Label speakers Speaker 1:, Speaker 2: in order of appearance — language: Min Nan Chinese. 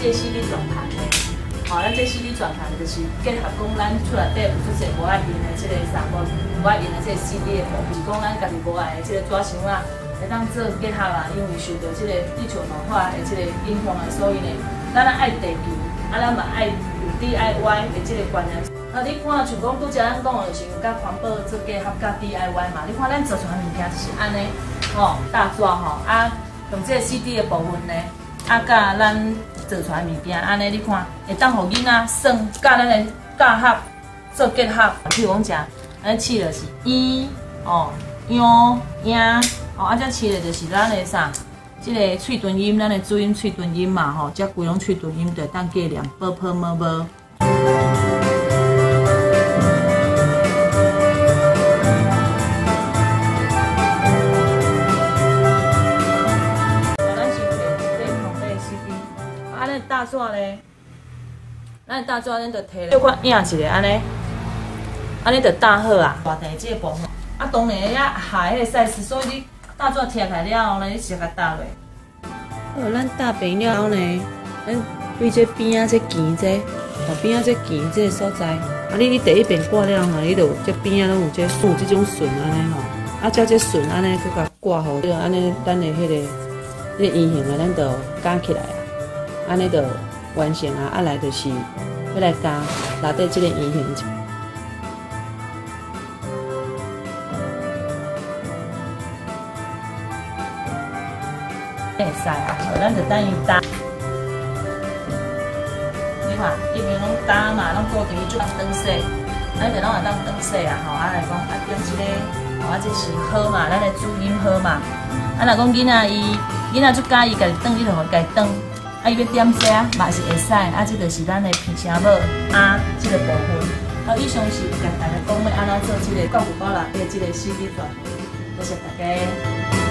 Speaker 1: 這個 CD 轉盤呢，吼，咱這 CD 轉盤就是結合講咱厝內底有足濟無愛用的這個衫，無愛用的這個 CD 的部分，是講咱家己無愛的這個紙箱仔，會當做結合啊，因為受著這個地球暖化的這個影響啊，所以呢，咱愛地球，啊，咱嘛愛有 DIY 的這個觀念。啊，你看，像講拄才咱講的，就是佮環保做結合，佮 DIY 嘛。你看咱做出來物件就是按呢，吼，大紙吼，啊，用這個 CD 的部分呢，啊，佮咱做出來物件，按呢，你看會當予囡仔耍，佮咱的教學做結合。譬如講食，按呢試落是圓，哦，樣，影，哦，啊，這試咧就是咱的啥？這個喙唇音，咱的注音喙唇音嘛，吼，這規攏喙唇音就會當加念 b p m b。大纸咧，咱大纸咱就提，小可印一下按呢，按呢就搭好啊。大地這個部分，啊，當然遐下彼個 size，所以你大紙拆開了後呢，你直接共搭落。
Speaker 2: 好，咱搭平了後呢，咱對這邊仔這墘這，哦邊仔這墘這個所在，啊你第一遍掛了後，你就這邊仔攏有這有這種順按呢吼，啊照這順按呢閣共掛好，按呢咱的彼個彼個圓形啊，咱就加起來啊。按呢就完成啊！啊來就是欲來加內底這個圓形。
Speaker 1: 會使啊，咱就等於搭。你看，一邊攏搭嘛，攏固定做長勢，咱就攏會當長勢啊！吼，啊來講啊，點這個，吼啊，這是好嘛，咱的注音好嘛。啊，若講囡仔伊囡仔足佮意家己轉，你就予家己轉。啊，伊欲點這嘛是會使，啊，這就是咱的平聲母啊，這個部分。啊，以上是共大家講欲按怎做這個教具包內底這個 CD 轉，多謝大家。